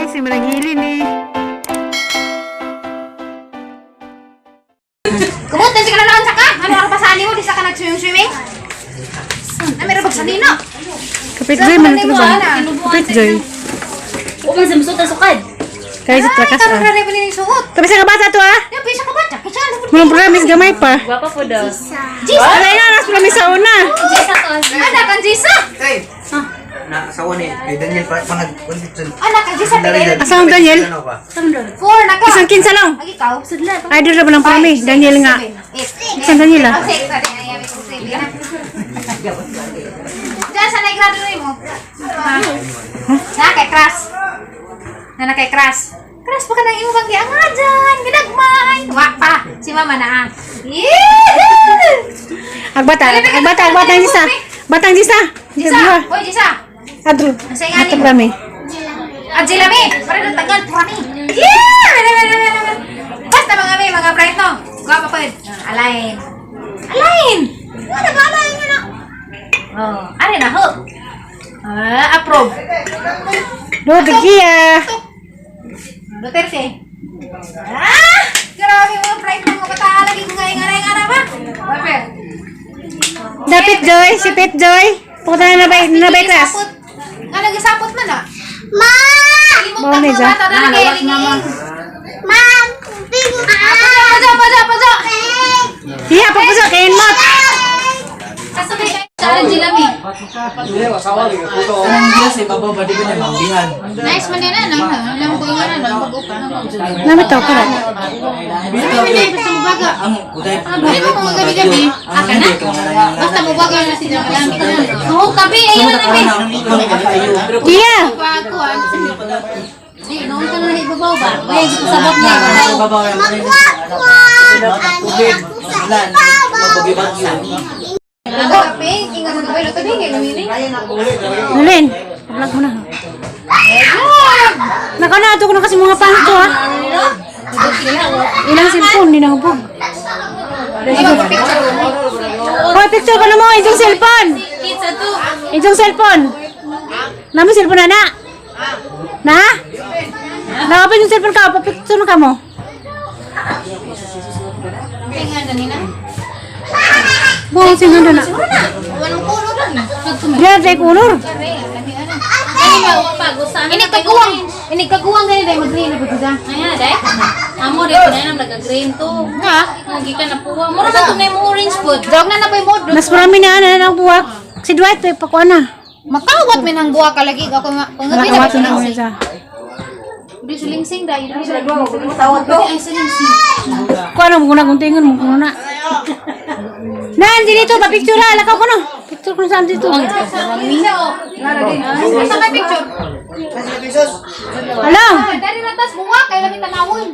Ay, si Manang ni. Kumot na siya ka sa ka. Ano ang pasani mo? Di sa ka nag-swimming-swimming? Na meron pag sanino. Kapit Joy, man ito ba? Kapit Joy. Huwag man sa sukad. Kaya si trakas Karon ah. na rin yung suot. Tapi sa kabata to ah. Ya, bisa ka ba? Kasi ano po? Walang promise gamay pa. Gwapa po daw. Jisa! Alay na, nas promise sa una. Jisa to. Anak ang Jisa! Hey! Na asawa ni kay Daniel pa pa nag Anak ang Jisa! Pila Asa ang Daniel? Ano ba? Four na ka. Isang kinsa lang. Agi ka. Idol na ba ng promise? Daniel nga. Isang Daniel ah. Oh, six. Ay, ay, ay, six. Diyan sa naigrado rin mo. Na kay crush. Na na kay crush. Crush pa ka ng imong bang gianga dyan. Ginagmay. Wa pa. Si mama na ah. Yeah! Agbata, agbata, agbata ang Jisa. Batang Jisa. Jisa! Hoy, Jisa! Adro. Asa nga Ato ni mo? prami. Angela me, para doon tagal, purami. Yeah! Mere, mere, mere, mere. Basta mga me, mga bright no. Guwapa pa yun. Alain. Alain! Wala ba alain yun na? Oh, are na ho. Ah, approve. Do, Gia. Duterte. Ah! Grabe mga bright mga bata. Lagi ko nga nga nga ba? Waper. Dapat Joy, si Pet Joy. Pumunta na nabay, nabay class. Nga nagisapot man ah. Ma! Limog Mao ni mga Ja. bata dali kay linging. Ma'am, pajo, pajo, pajo. Iya, papuso, kain mo. Kasabay kayo sa Angela Mi. Nice man din ano. Alam ko yung ano, pag-upa. Nami to, kara. Hindi basta mo baga. Hindi mo mga gabi-gabi. Aka na. Basta mo baga na si Jami. Oo, kabi. Ayun na namin. Iya. Bago ah. Di, noon ka na ibabaw ba? Kaya gusto sabot niya ibabaw. Ako, kape. Ingat mo gabay. Luto din, kay Lumini. Nalin, vlog mo na. Naka na, ato ko na kasi mga pangit to ha. Ilang cellphone, di na hubog. Di ba picture mo? Hoy, picture ko na mo, itong cellphone. Kids ato. Itong cellphone. Namo cellphone na na. Na? Nakapin yung cellphone ka, pa-picture na ka mo. Tingnan na nina. Buong singan na. Walang kulo lang. Diyan, tayo kulor. Kani ba pag usahan Ini kaguwang. Ini kaguwang gani dai mag-green na pud ka. Ayan, dai. Amo dai ko na nag-green to. Ha? Lagi ka na puwa. Mura man to na mo orange pod. Dog na na pa mo. Mas marami na, na na ang buwak. Si Dwight, eh, pakuha na. Makawat min ang buwa ka lagi ako nga. Kung gabi na Nakawat na ako siya. Di sulingsing dai. Di ay sulingsing. Kuha na, muna kung tingon mo kuno na. Nan, dito, pa-picture ha. Lakaw ko na. Picture ko na saan dito. Asa may picture? Alam, Ah, Dari na tas buwa kay lami tanawon.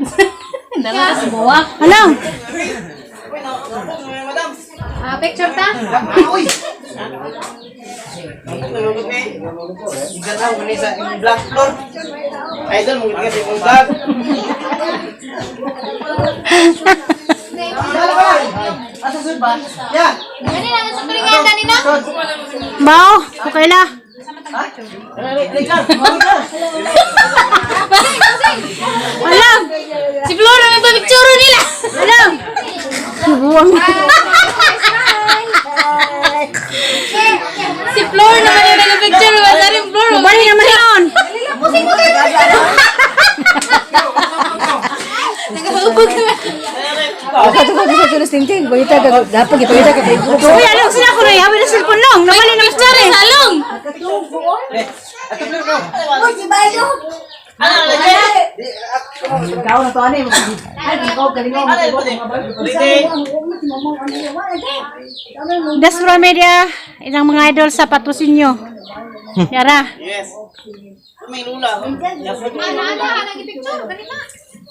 Dala sa buwak. alam. Ah, picture ta. Black floor. Idol mo gid kasi mong vlog. Asa sud ba? Ya. Gani na ang suturingan dani na. Bao, okay la. Alam, Si Flora may pa-picture nila. alam. Buwang. Si Flor naman yung nag-picture. Wala rin Flor. Mabali naman yun. Nagahubog naman. Uy, alam, sila ko na. Habi na cellphone lang. Nabali naman Picture siya. sa along. Dasura Media, ilang mga idol sa patrosinyo. Yara. Yes. May lula. Ana ana ana gi picture gani na.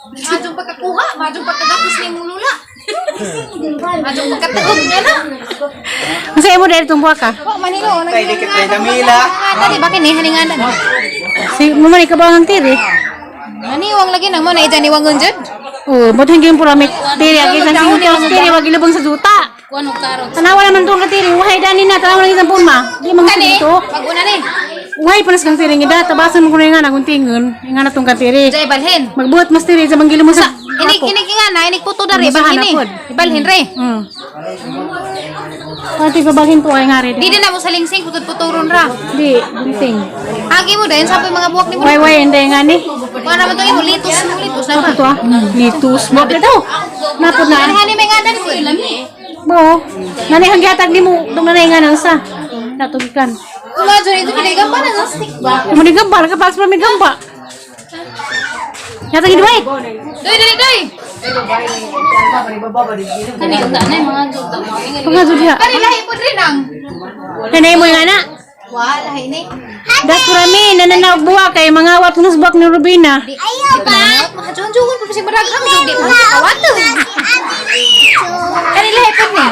Majong pagkakuha, majong pagkagapos ni mong lula. Majong pagkatagog nga na. Ang sa'yo mo dahil itong buwak ka. Wa manino Kay dikit kay Camila. Dali bakit ni haningan na. Si mo man ikaw ang tiri. Maniwang lagi nang mo na ijan iwangon jud. Oh, ba't hindi yung puramit tiri ang isang single tiri wag ilubong sa juta. Kuan og karot. Tanawa naman tong katiri, wahay dani na tanawa lang isang pulma. Di man Kani, dito. pag una ni. Uhay pa nas kang tiring ida, tabasan mo ko na nga na guntingon. Nga na tong kantiri. Jay balhin. Magbuhat mas tiri sa manggilo mo sa Inig inig nga na, inig puto dari Masahan balhin na ni. pod. Ibalhin re. Pati babalhin to ay nga rin. Di din na mo sa lingsing putod puturon ra. Di, gunting. Agi mo dayon sa mga buwak nimo. Way way hindi nga ni. Kuha naman tong imo litos mo litos na ba. Ito ah. Litus mo. Ito. Napod na. Ano hani may nga dali ko. Bo. Nani ang gihatag nimo dong nanay nga nang sa. Natugikan. Kuma jud ito pinigam pa na sa stick ba. Mo ni gamba, nakapaas pa mi gamba. Yatag ni Dwight. Doy doy doy. Kani unta na yung mga jud mga Pagka jud Kani lahi pod rin ang. Nanay mo nga na. Wa lahi ni. Das kurami nananaw buwa kay mga wat nus buwak ni Rubina. Ayo ba? Makajuon-juon po siya maraghang jud di pa kawato. Kani lahi pod ni.